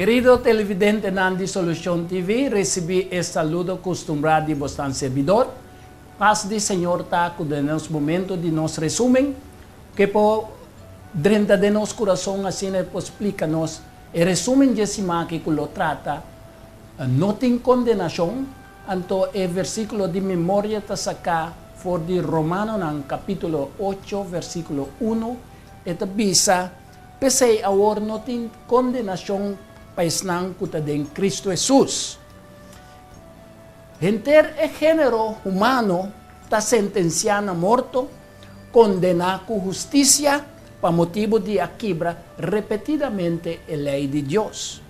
Kerido televidentenan di Solucion TV, ricibi e saludo custumbra di bosnan servidor. Paz di Señor ta cu den nos momento di nos resumen, cu por drenta den nos curason asina e por splica nos e resumen dje siman aki cu lo trata No tin condenacion, anto e versiculo di memoria ta saca for di Romanonan capitulo ocho versiculo uno, e ta bisa, P'esei awor no tin kondenashon pa esnan ku ta den Kristu Hesus. Henter e género humano ta sentensiá na morto, kondená ku hustisia pa motibu di a kibra repetidamente e lei di Dios.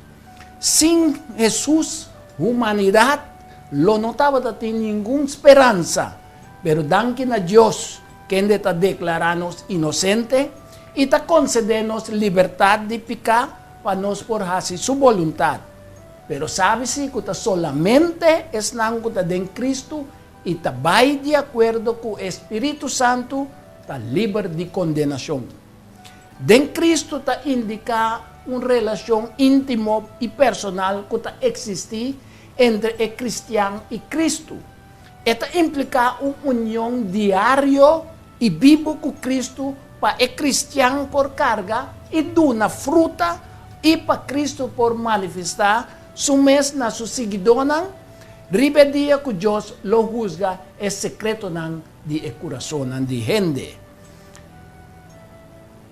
Sin Hesus, humanidat lo no tabata tin ningun speransa. Pero danki na Dios, kende ta deklará nos inosente i ta konsedé nos libertat di piká pa nos por hasi su boluntat. Pero sabi si ku ta solamente esnan ku ta den Kristu i ta bai di akuerdo ku e spiritu santu ta liber di kondenashon. Den Kristu ta indiká un relashon íntimo i personal ku ta eksistí entre e kristian i Kristu. E ta impliká un union diario i bibu ku Kristu pa e kristian por karga i duna fruta i pa Kristu por manifestá Su mes na Su siguidónan riba e dia ku Dios lo husga e sekretonan di e kurasonnan di hende.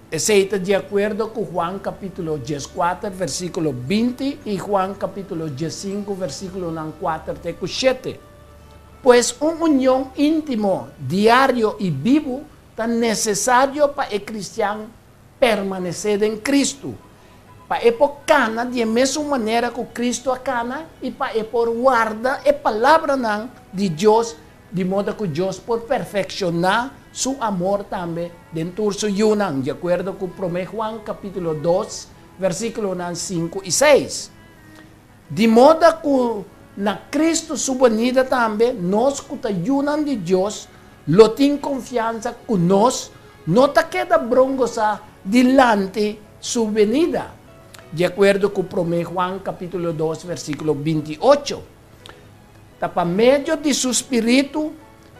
Esei ta di akuerdo ku Juan kapítulo dieskuater versíkulo 20 i Juan kapítulo 15 versíkulonan 4 te ku 7. Pues un union íntimo, diario i bibu ta nesesario pa e kristian permanesé den Kristu, pa e por kana di e mesun manera ku Kristu a kana i pa e por warda e palabranan di Dios Di moda ku Dios por perfekshoná su amor tambe den tur su yunan, di akuerdo ku Promé Juan kapítulo 2, versíkulonan 5 i 6. Di moda ku na Kristu su benida tambe nos ku ta yunan di Dios lo tin konfiansa ku nos no ta keda brongosá dilanti su benida, di akuerdo ku Promé Juan kapítulo 2, versíkulo 28. Ta pa medio di su spiritu,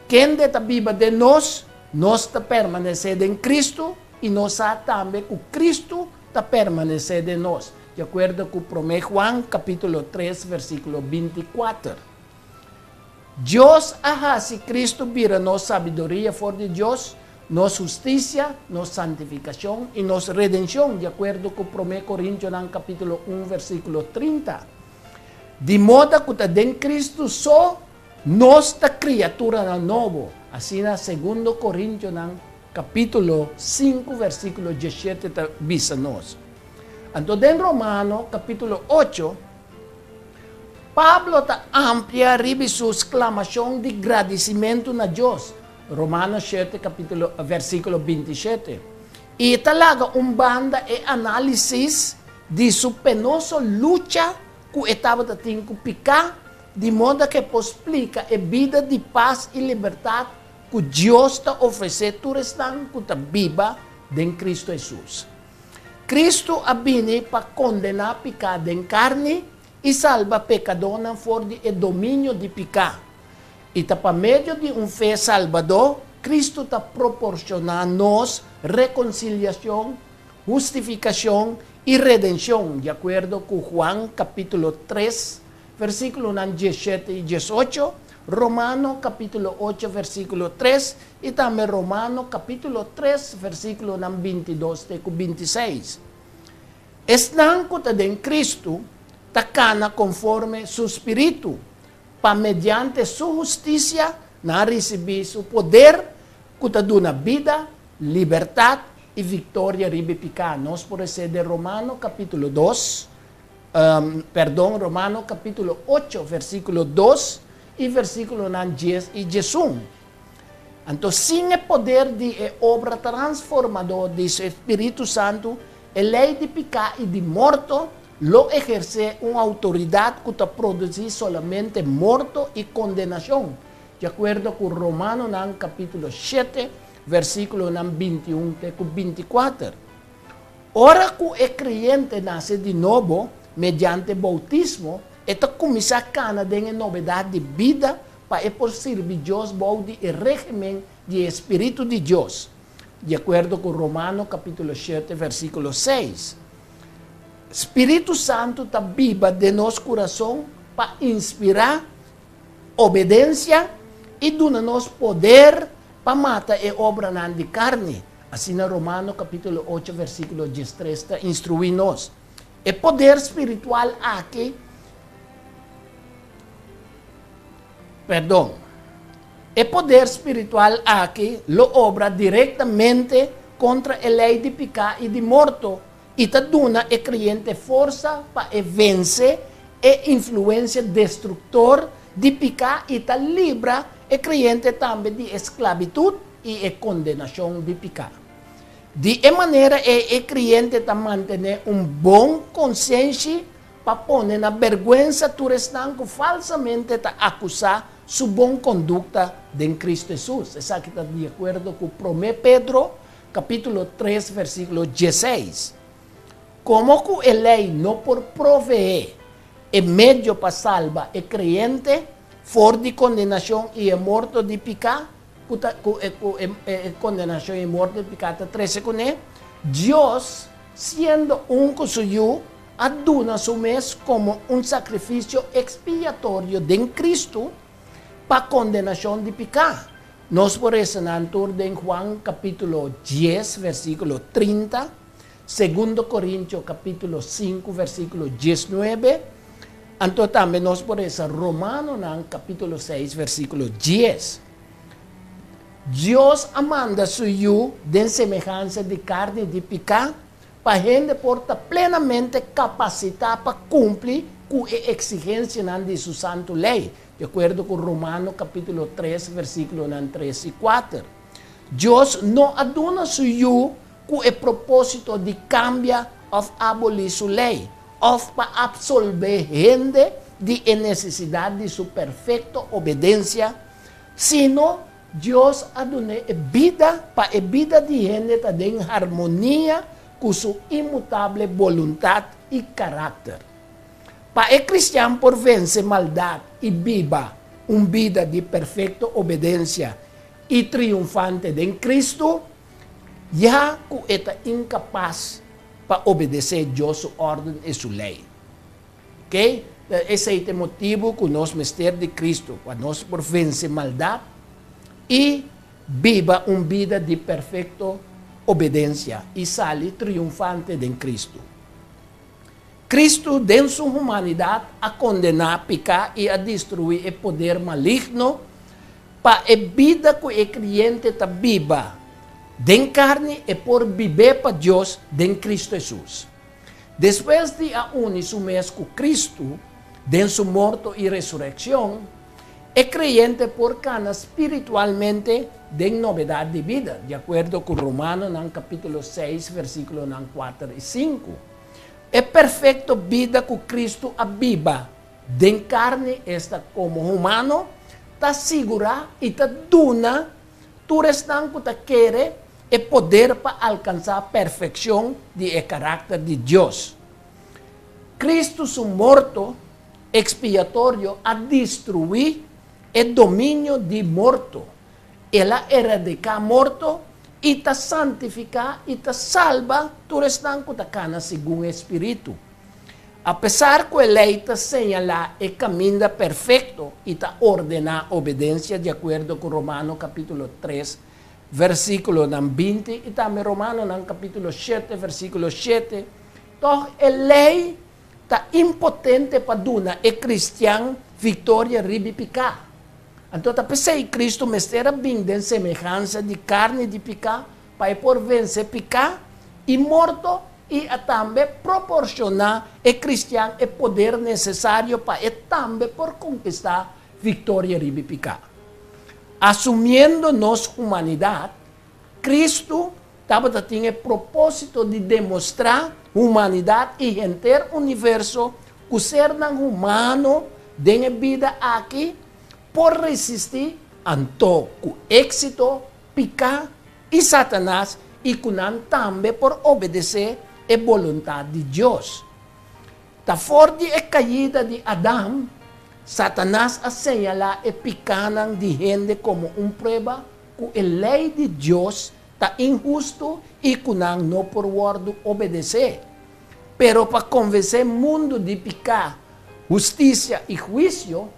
kende ta biba den nos, nos ta permanesé den Kristu i nos sa tambe ku Kristu ta permanesé den nos, di akuerdo ku Promé Juan kapítulo 3 versíkulo 24. Dios a hasi Kristu bira nos sabiduria for di Dios, nos hustisia, nos santifikashon i nos redenshon, di akuerdo ku Promé Korintionan kapítulo 1 versíkulo 30. Di moda ku ta den Kristu so nos ta kriaturanan nobo, asina Segundo Korintionan kapítulo 5 versíkulo 17 ta bisa nos. Anto den Romano kapítulo 8, Pablo ta amplia riba su sklamashon di gradisimentu na Dios, Romano 7 kapítulo versíkulo 27, i e ta laga un banda e análisis di su penoso lucha ku e tabata tin ku piká, di moda ku e por splika e bida di pas i libertat ku Dios ta ofresé tur esnan ku ta biba den Kristu Hesus. Kristu a bini pa kondená piká den karni i salba pekadónan for di e dominio di piká. I ta pa medio di un fe salbadó Kristu ta proporshoná nos rekonsiliashon, hustifikashon i redenshon, di akuerdo ku Juan kapítulo 3, versíkulonan 17 i 18, Romano kapítulo 8, versíkulo 3, i tambe Romano kapítulo 3, versíkulonan 22 te ku 26. Esnan ku ta den Kristu ta kana konforme su spiritu, pa mediante su hustisia nan risibí su poder ku ta duna bida, libertat i viktoria riba e piká. Nos por esei den Romano kapítulo 2, perdon, Romano kapítulo 8, versíkulo 2 i versíkulonan 10 i 11. Anto sin e poder di e obra transformadó di su spiritu santu, e lei di piká i di morto lo ehersé un outoridat ku ta produsí solamente morto i kondenashon, di akuerdo ku Romanonan kapítulo 7, versíkulonan 21 te ku 24. Ora ku e kreyente nase di nobo, mediante boutismo, e ta kuminsá kana den e nobedat di bida pa e por sirbi Dios bou di e régimen di e spiritu di Dios, di akuerdo ku Romano kapítulo shete versíkulo seis. Spiritu Santu ta biba den nos kurason pa inspirá obedensia i duna nos poder pa mata e obranan di karni, asina Romano kapítulo ocho versíkulo diestres ta instruí nos. E poder spiritual aki, perdon, e poder spiritual aki lo obra direktamente kontra e lei di piká i di morto i ta duna e kreyente forsa pa e vense e influensia destruktor di piká i ta libra e kreyente tambe di e sklabitut i e kondenashon di piká. Di e manera ei e kreyente ta mantené un bon konsenshi pa pone na bèrgwensa tur esnan ku falsamente ta akusá su bon kondukta den Kristu Hesus. Esaki ta di akuerdo ku Promé Pedro kapítulo tres versíkulo dieseis. Komo ku e lei no por proveé e medio pa salba e kreyente for di kondenashon i e morto di piká, ku ta ku e ku e e kondenashon i morto di piká ta trese kuné, Dios, siendo un ku su Yu, a duna su mes komo un sakrifisio ekspiatorio den Kristu pa kondenashon di piká. Nos por resa nan tur den Juan kapítulo dies versíkulo 30, Segundo Korintio kapítulo sinku versíkulo 19, anto tambe nos por resa Romanonan kapítulo seis versíkulo 10. Dios a manda su Yu den semehansa di karni di piká pa hende por ta plenamente kapasitá pa kumpli ku e eksigensianan di su santu lei, di akuerdo ku Romano kapítulo tres versíkulonan tres i kuater. Dios no a duna su Yu ku e propósito di kambia òf abolí su lei, òf pa apsolbé hende di e nesesidat di su perfekto obedensia, sino Dios a dun'é e bida pa e bida di hende ta den harmonia ku su inmutable boluntat i karakter. Pa e kristian por vense maldat i biba un bida di perfekto obedensia i triunfante den Kristu, ya ku e ta inkapas pa obedesé Dios su órden i su lei. Oke? Esei ta e motibu ku nos mester di Kristu, pa nos por vense maldat i biba un bida di perfekto obedensia i sali triunfante den Kristu. Kristu den su humanidat a kondená piká i a destruí e poder maligno pa e bida ku e kreyente ta biba den karni e por bib'é pa Dios den Kristu Hesus. Despues di a uni su mes ku Kristu den su morto i resurekshon, e kreyente por kana spiritualmente den nobedat di bida, di akuerdo ku Romanonan kapítulo seis versíkulonan kuater i sinku. E perfekto bida ku Kristu a biba den karni, esta komo humano, ta sigurá i ta duna tur esnan ku ta kere e poder pa alkansá perfekshon di e karakter di Dios. Kristu su morto ekspiatorio a destruí e dominio di morto. El a eradiká morto i ta santifiká i ta salba tur esnan ku ta kana segun e spiritu. Apesar ku e lei ta señalá e kaminda perfekto i ta ordená obedensia di akuerdo ku Romano kapítulo tres versíkulonan 20 i tambe Romanonan kapítulo shete versíkulo shete, tòg e lei ta impotente pa duna e kristian viktoria riba piká. Anto ta p'esei Kristu mester a bin den semehansa di karni di piká pa e por vense piká i morto i a tambe proporshoná e kristian e poder nesesario pa e tambe por konkistá viktoria riba piká. Asumiendo nos humanidat, Kristu tabata tin e propósito di demostrá humanidat i henter universo ku sernan humano den e bida aki por resistí anto ku éksito piká i Satanas i ku nan tambe por obedesé e boluntat di Dios. Ta for di e kaida di Adam, Satanas a señalá e pikánan di hende komo un prueba ku e lei di Dios ta inhustu i ku nan no por wòrdu obedesé. Pero pa konvensé mundu di piká, hustisia i huisio,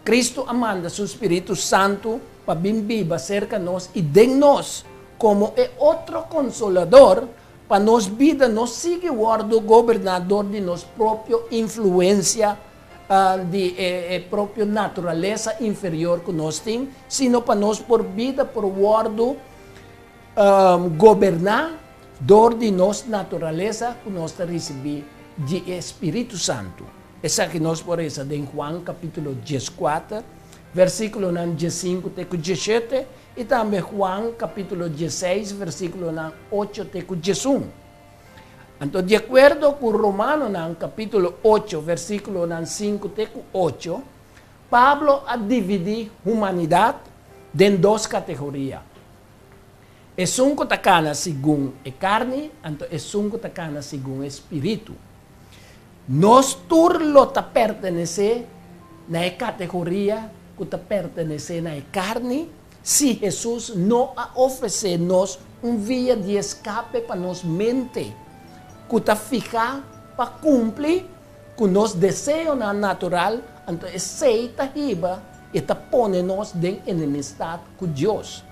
Kristu a manda su spiritu santu pa bin biba serka nos i den nos komo e otro Konsolador pa nos bida no sigui wòrdu goberná dor di nos propio influensia di e propio naturalesa inferior ku nos tin, sino pa nos por bida por wòrdu goberná dor di nos naturalesa ku nos ta risibí di e Spiritu Santu. Esaki nos por resa den Juan kapítulo 14, versíkulonan 15 te ku 17, i tambe Juan kapítulo 16, versíkulonan 8 te ku 11. Anto, di akuerdo ku Romanonan kapítulo 8, versíkulonan 5 te ku 8, Pablo a dividí humanidat den dos kategoria. Esun ku ta kana segun e karni, anto esun ku ta kana segun e spiritu. Nos tur lo ta pertenesé na e kategoria ku ta pertenesé na e karni si Hesus no a ofresé nos un via di eskape pa nos mente ku ta fihá pa kumpli ku nos deseonan natural, anto esei ta hiba i ta pone nos den enemistat ku Dios.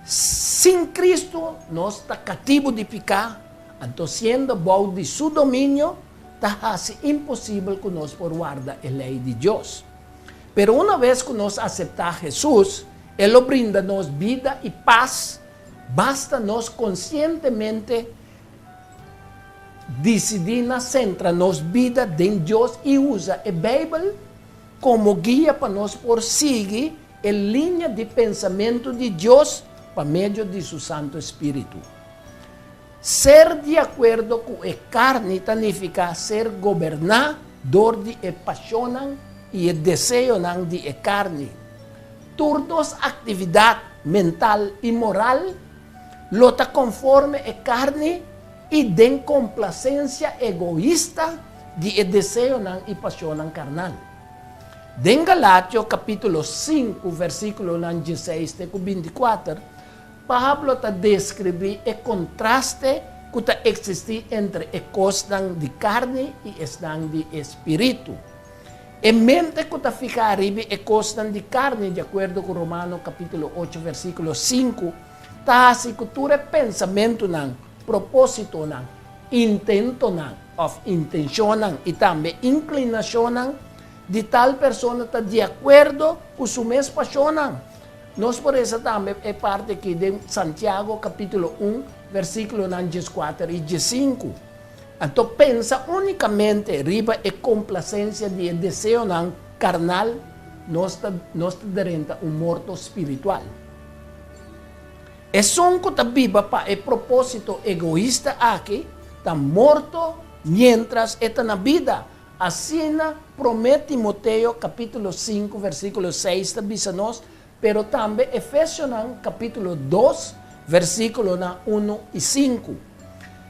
Sin Kristu nos ta katibu di piká. Anto siendo bou di su dominio, ta hasi imposibel ku nos por warda e lei di Dios. Pero una bes ku nos aseptá Hesus, e lo brinda nos bida i pas, basta nos konsientemente disidí na sentra nos bida den Dios i usa e Beibel komo guia pa nos por sigui e liña di pensamentu di Dios pa medio di su santu spiritu. Ser di akuerdo ku e karni ta nifiká ser goberná dor di e pashonnan i e deseonan di e karni. Tur nos aktividat mental i moral lo ta konforme e karni i den komplasensia egoista di e deseonan i pashonnan karnal. Den Galatio kapítulo 5 versíkulonan 16 te ku 24, Pablo ta deskribí e kontraste ku ta eksistí entre e kosnan di karni i esnan di e spiritu. E mente ku ta fihá riba e kosnan di karni, di akuerdo ku Romano kapítulo 8 versíkulo 5, ta hasi ku tur e pensamentunan, propósitonan, intentonan òf intenshonnan i tambe inklinashonnan di tal persona ta di akuerdo ku su mes pashonnan. Nos por resa tambe e parti aki den Santiago kapítulo 1, versíkulonan 14 i 15. Anto pensa únikamente riba e komplasensia di e deseonan karnal, nos ta nos ta drenta un morto spiritual. Esun ku ta biba pa e propósito egoista aki ta morto miéntras e ta na bida. Asina Promé Timoteo kapítulo 5 versíkulo 6 ta bisa nos, pero tambe Efesionan kapítulo 2 versíkulonan 1 i 5.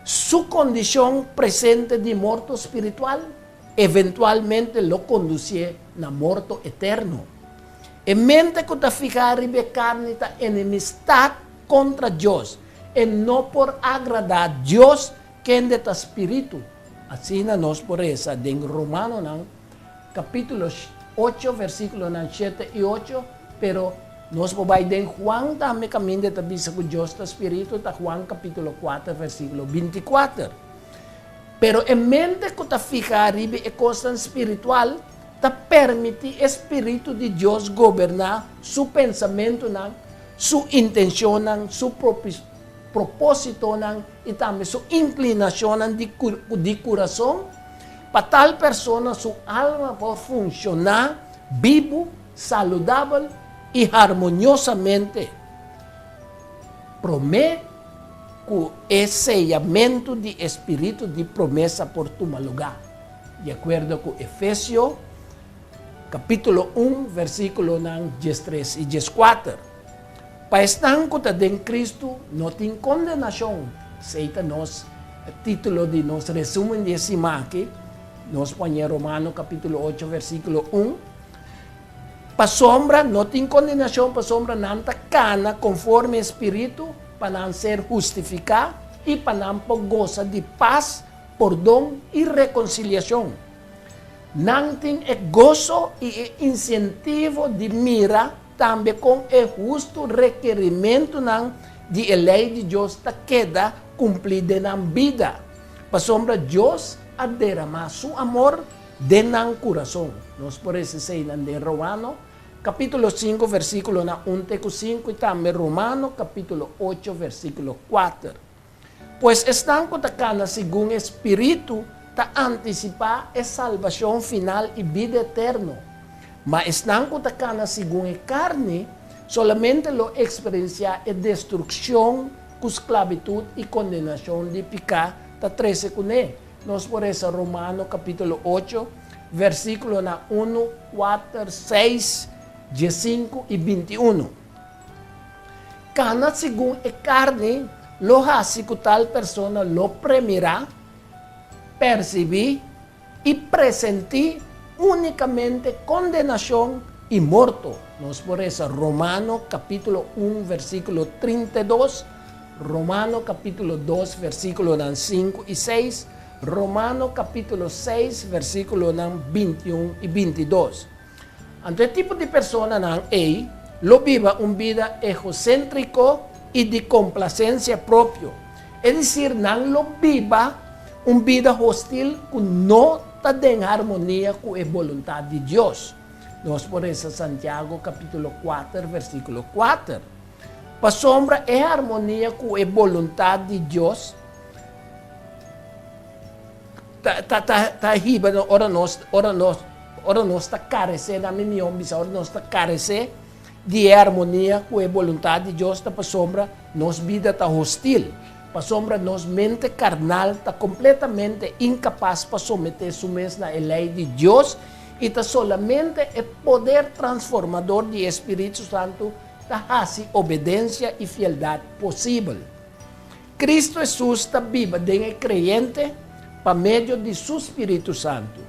Su kondishon presente di morto spiritual eventualmente lo kondusié na morto eterno. E mente ku ta fihá riba e karni ta enemistat kontra Dios. E no por agradá Dios kende ta spiritu. Asina nos por resa den Romanonan kapítulo 8 versíkulonan 7 i 8, pero nos por bai den Juan tambe kaminda e ta bisa ku Dios ta spiritu, ta Juan kapítulo 4 versíkulo 24. Pero e mente ku ta fihá riba e kosnan spiritual ta permití e spiritu di Dios goberná su pensamentunan, su intenshonnan, su propósitonan i tambe su inklinashonnan di di kurason, pa tal persona su alma por funshoná bibu, saludabel i harmoniosamente. Promé ku e seyamentu di e spiritu di promesa por tuma lugá, di akuerdo ku Efesio kapítulo 1 versíkulonan 13 i 14. Pa esnan ku ta den Kristu no tin kondenashon, esei ta nos. Título di nos resumen di e siman aki, nos pone Romano kapítulo 8 versíkulo 1. Pasobra no tin kondenashon pasobra nan ta kana konforme e Spiritu pa nan ser hustifiká i pa nan por gosa di pas, pordon i rekonsiliashon. Nan tin e goso i e insentivo di mira tambe kon e hustu rekerimentunan di e lei di Dios ta keda kumplí den nan bida, pasobra Dios a deramá su amor den nan kurason. Nos por resa eseinan den Romano, kapítulo 5, versíkulonan 1 te ku 5 i tambe Romano, kapítulo 8, versíkulo 4. Pues esnan ku ta kana segun e spiritu ta antisipá e salbashon final i bida eterno. Ma esnan ku ta kana segun e karni solamente lo eksperensiá e destrukshon ku sklabitut i kondenashon di piká ta trese kuné. Nos por resa Romano kapítulo 8, versíkulonan 1, 4, 6, 15 i 21. Kana segun e karni lo hasi ku tal persona lo premirá, persibí i presentí únikamente kondenashon i morto. Nos por resa Romano kapítulo 1 versíkulo 32, Romano kapítulo 2 versíkulonan 5 i 6, Romano kapítulo 6 versíkulonan 21 i 22. Anto e tipo di personanan ei lo biba un bida egoséntriko i di komplasensia propio. Es desir, nan lo biba un bida hostil ku no ta den harmonia ku e boluntat di Dios. Nos por resa Santiago kapítulo 4 versíkulo 4. Pasobra e harmonia ku e boluntat di Dios ta ta ta ta hiba no ora nos ora nos ora nos ta karesé na mi mihó bisa ora nos ta karesé di e armonia ku e boluntat di Dios ta pasobra nos bida ta hostil, pasobra nos mente karnal ta kompletamente inkapas pa someté su mes na e lei di Dios i ta solamente e poder transformador di e Spiritu Santu ta hasi obedensia i fieldat posibel. Kristu Hesus ta biba den e kreyente pa medio di su spiritu santu,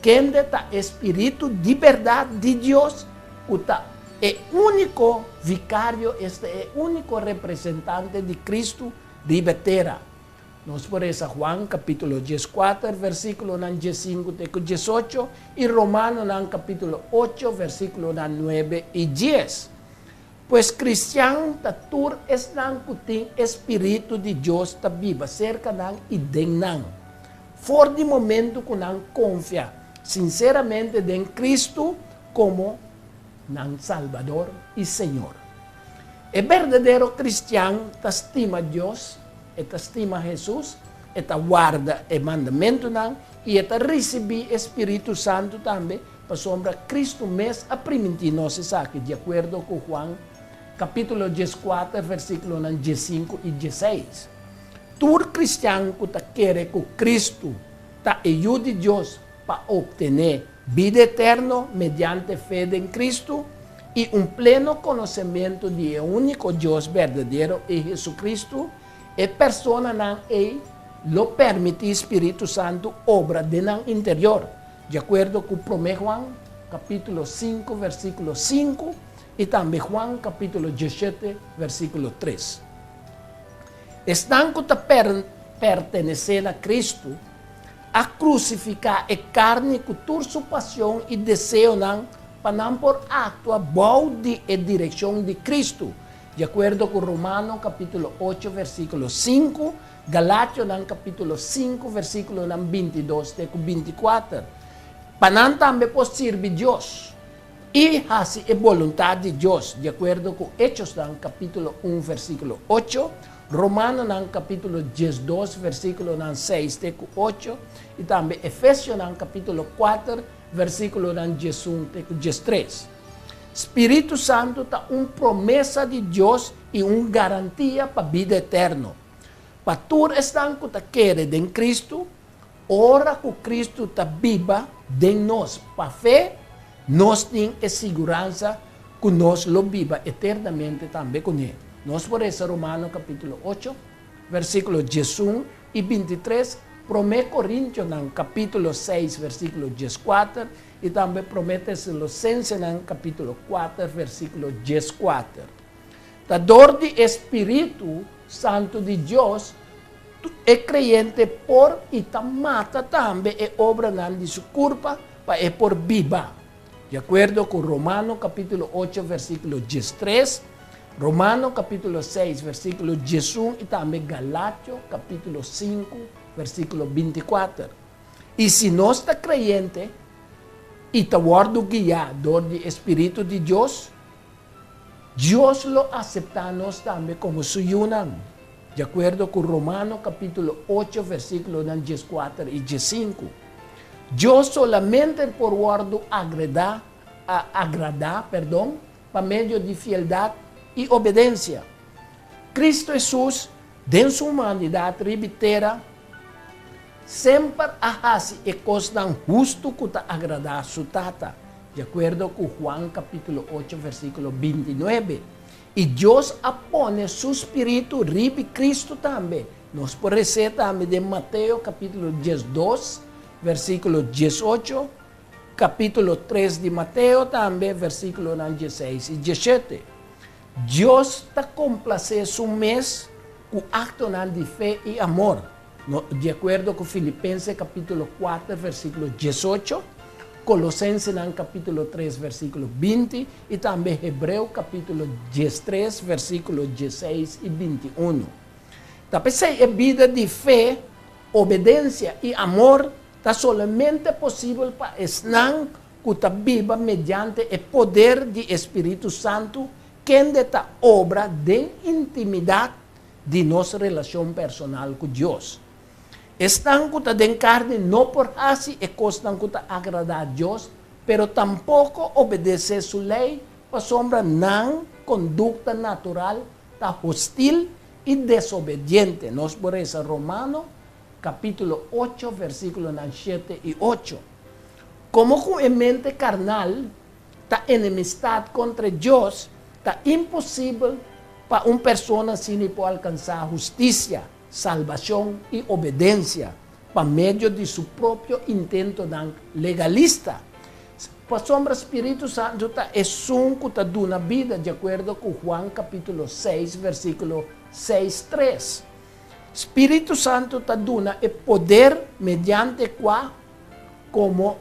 kende ta e spiritu di bèrdat di Dios ku ta e úniko vikario, esta e úniko representante di Kristu riba e tera. Nos por resa Juan kapítulo 14 versíkulonan 15 te ku 18 i Romanonan kapítulo 8 versíkulonan 9 i 10. Pues kristian ta tur esnan ku tin e spiritu di Dios ta biba serka nan i den nan. For di momentu ku nan konfia sinseramente den Kristu komo nan Salbador i Señor. E berdadero kristian ta stima Dios, e ta stima Hesus, e ta warda e mandamentunan i e ta risibí e spiritu santu tambe. Pasobra Kristu mes a primintí nos esaki, di akuerdo ku Juan kapítulo 14 versíkulonan 15 i 16. Tur kristian ku ta kere ku Kristu ta e Yu di Dios pa optené bida eterno mediante fe den Kristu i un pleno konosementu di e úniko Dios berdadero i Hesukristu, e personanan ei lo permití spiritu santu obra den nan interior. Di akuerdo ku Promé Juan kapítulo 5 versíkulo 5 i tambe Juan kapítulo 17 versíkulo 3. Esnan ku ta pertenesé na Kristu a krusifiká e karni ku tur su pasion i deseonan pa nan por aktua bou di e direkshon di Kristu, di akuerdo ku Romano kapítulo 8 versíkulo 5, Galationan kapítulo 5 versíkulonan 22 te ku 24. Pa nan tambe por sirbi Dios i hasi e boluntat di Dios, di akuerdo ku Echosnan kapítulo 1 versíkulo 8, Romanonan kapítulo 12 versíkulonan 6 te ku 8 i tambe Efesionan kapítulo 4 versíkulonan 11 te ku 13. Spiritu Santu ta un promesa di Dios i un garantia pa bida eterno. Pa tur esnan ku ta kere den Kristu, ora ku Kristu ta biba den nos pa fe, nos tin e siguransa ku nos lo biba eternamente tambe kuné. Nos por resa Romano kapítulo 8, versíkulo 11. i 23, Promé Korintionan kapítulo 6 versíkulo 14 i tambe Promé Tesalosensenan kapítulo 4 versíkulo 14. Ta dor di e spiritu santu di Dios e kreyente por i ta mata tambe e obranan di su kurpa pa e por biba. Di akuerdo ku Romano kapítulo 8 versíkulo 13, Romano kapítulo 6 versíkulo 11 i tambe Galatio kapítulo 5 versíkulo 24. I si nos ta kreyente i ta wòrdu guiá dor di e spiritu di Dios, Dios lo aseptá nos tambe komo su yunan, di akuerdo ku Romano kapítulo 8 versíkulonan 14 i 15. Dios solamente por wòrdu agredá, agradá, perdon, pa medio di fieldat i obedensia. Kristu Hesus, den su humanidat riba tera, semper a hasi e kosnan hustu ku ta agradá su Tata, di akuerdo ku Juan kapítulo 8 versíkulo 29. I Dios a pone su spiritu riba Kristu tambe. Nos por lesa tambe den Mateo kapítulo 12, versíkulo 18, kapítulo 3 di Mateo tambe, versíkulo 16 i 17. Dios ta komplasé su mes ku aktonan di fe i amor. No, di akuerdo ku Filipenses kapítulo 4, versíkulo 18, Kolosenses kapítulo 3, versíkulo 20 i tambe Hebreo kapítulo 13, versíkulo 16 i 21. Ta p'esei e bida di fe, obedensia i amor ta solamente posibel pa esnan ku ta biba mediante e poder di Spiritu Santu, kende ta obra den intimidat di nos relashon personal ku Dios. Esnan ku ta den karni no por hasi e kosnan ku ta agradá Dios, pero tampoko obedesé su lei, pasobra nan kondukta natural ta hostil i desobediente. Nos por lesa Romano kapítulo 8, versíkulo 7 i 8. Komo ku e mente karnal ta enemistat kontra Dios, ta imposibel pa un persona asina por alkansá hustisia, salbashon i obedensia pa medio di su propio intento legalista. Pasobra Spiritu Santu ta esun ku ta duna bida, di akuerdo ku Juan kapítulo 6, versíkulo 6, 3. Spiritu Santu ta duna e poder mediante kua komo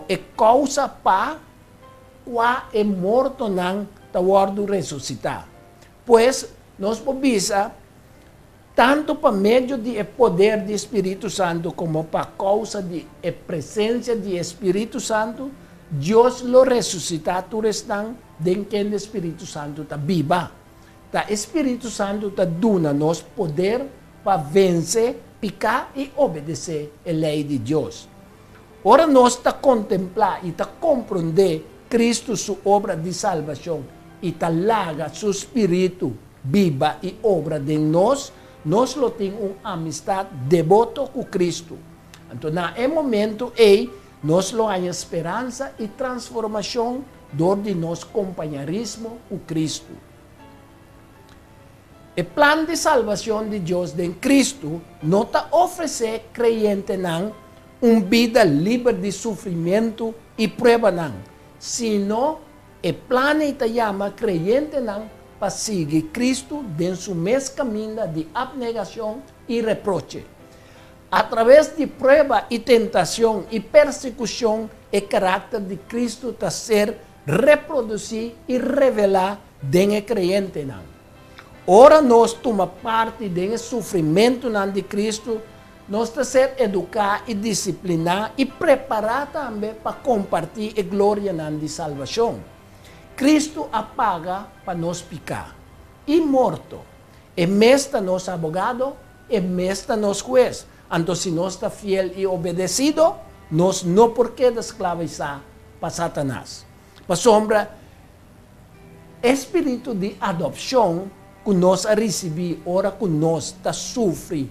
e kousa pa kua e mortonan ta wòrdu resusitá. Pues, nos por bisa, tantu pa medio di poder di Spiritu Santu komo pa kousa di presensia di Spiritu Santu, Dios lo resusitá tur esnan den ken Spiritu Santu ta biba. Ta Spiritu Santu ta duna nos poder pa vense, piká i obedesé e lei di Dios. Ora nos ta kontemplá i ta komprondé Kristu su obra di salbashon i ta laga su spiritu biba i obra den nos, nos lo tin un amistat deboto ku Kristu. Anto, na e momento ei, nos lo haña speransa i transformashon dor di nos kompañerismo ku Kristu. E plan di salbashon di Dios den Kristu no ta ofresé kreyentenan un bida liber di sufrimentu i pruebanan, sino e plan ta yama kreyentenan pa sigui Kristu den su mes kaminda di apnegashon i reproche. A traves di prueba i tentashon i persekushon, e karakter di Kristu ta ser reprodusí i revelá den e kreyentenan. Ora nos tuma parti den sufrimentu di Kristu, nos ta ser eduká i disipliná i prepará tambe pa kompartí e gloria di salbashon. Kristu a paga pa nos piká i morto. E mes ta nos abogado, e mes ta nos hues. Anto, si nos ta fiel i obedesido, nos no por keda sklavisá pa Satanas. Pasobra, spiritu di adopshon ku nos a risibí ora ku nos ta sufri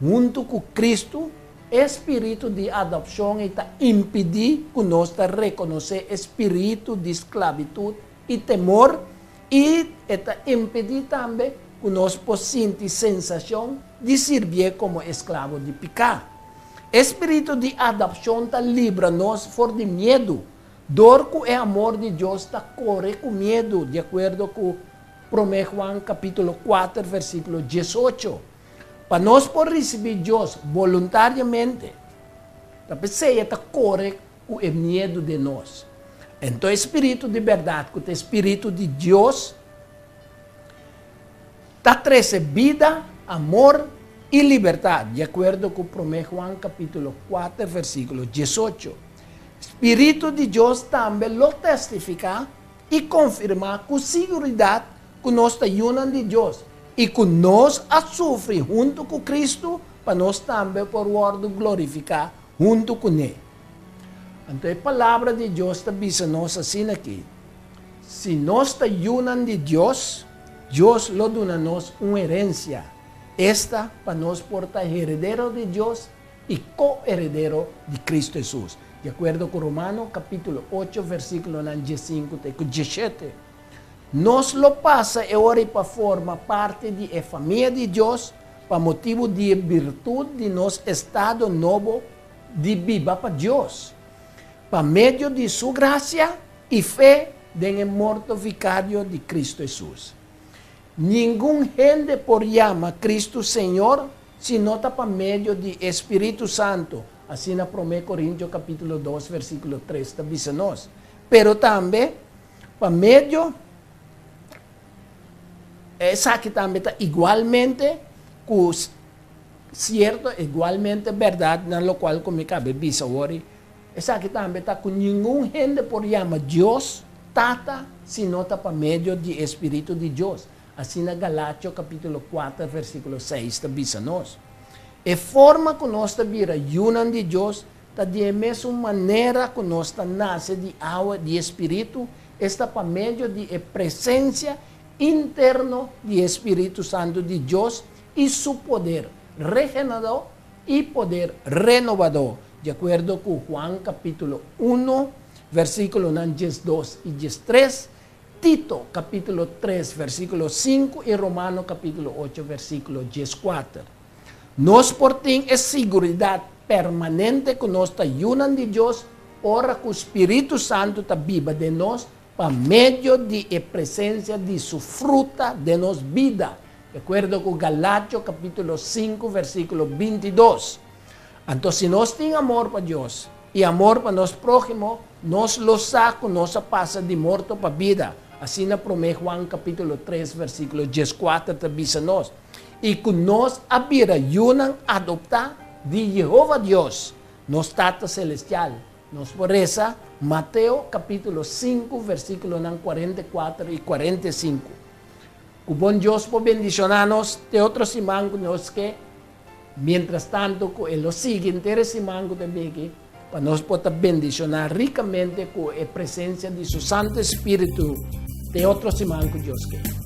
huntu ku Kristu, spiritu di adopshon ta impedí ku nos ta rekonosé spiritu di sklabitut i temor i ta impedí tambe. ku nos por sinti sensashon di sirbié komo esklabo di piká. E spiritu di adopshon ta libra nos for di miedu, dor ku e amor di Dios ta kore ku miedu, di akuerdo ku Promé Juan kapítulo kuater versíkulo diesocho. Pa nos por risibí Dios boluntariamente, ta p'esei e ta kore ku e miedu den nos. Enton e spiritu di bèrdat, ku ta e spiritu di Dios, ta trese bida, amor i libertat, di akuerdo ku Promé Juan kapítulo kuater versíkulo diesocho. Spiritu di Dios tambe lo testifiká i konfirmá ku siguridat ku nos ta yunan di Dios i ku nos a sufri huntu ku Kristu pa nos tambe por wòrdu glorifiká huntu kuné. Anto e Palabra di Dios ta bisa nos asina aki, Si nos ta yunan di Dios, Dios lo duna nos un herensia, esta pa nos por ta heredero di Dios i ko-heredero di Kristu Hesus, di akuerdo ku Romano kapítulo ocho versíkulonan diesinku te ku diesshete. Nos lo pasa e ora ei pa forma parti di e famia di Dios pa motibu di e birtut di nos estado nobo di biba pa Dios, pa medio di Su grasia i fe den e morto vikario di Kristu Hesus. Ningun hende por yama Kristu Señor si no ta pa medio di e Spiritu Santu, asina Promé Korintio kapítulo dos versíkulo tres ta bisa nos. Pero tambe pa medio esaki tambe ta igualmente ku sierto, igualmente bèrdat na lokual ku mi kabe bisa awor. Esaki tambe ta ku ningun hende por yama Dios Tata si no ta pa medio di e Spiritu di Dios. Asina Galatio kapítulo kuater versíkulo seis ta bisa nos. E forma ku nos ta bira yunan di Dios ta di e mesun manera ku nos ta nase di awa di e Spiritu, esta pa medio di e presensia interno di e Spiritu Santu di Dios i su poder regeneradó i poder renovadó, di akuerdo ku Juan kapítulo uno, versíkulonan diesdos i diestres, Tito kapítulo tres, versíkulo sinku i Romano kapítulo ocho, versíkulo dieskuater. Nos por tin e siguridat permanente ku nos ta yunan di Dios ora ku spiritu santu ta biba den nos pa medio di e presensia di su fruta den nos bida, di akuerdo ku Galatio kapítulo sinku versíkulo bintidos. Anto si nos tin amor pa Dios i amor pa nos próhimo, nos lo sa ku nos a pasa di morto pa bida, asina Promé Juan kapítulo tres versíkulo dieskuater ta bisa nos, i ku nos a bira yunan adoptá di Yehova Dios, nos Tata selestial. Nos por resa Mateo kapítulo sinku versíkulonan kuarenta i kuater i kuarenta i sinku. Ku bon Dios por bendishoná nos te otro siman ku nos ke, miéntras tantu ku e lo sigui henter e siman ku ta bini pa nos por ta bendishoná rikamente ku e presensia di su Santu Spiritu te otro siman ku Dios ke.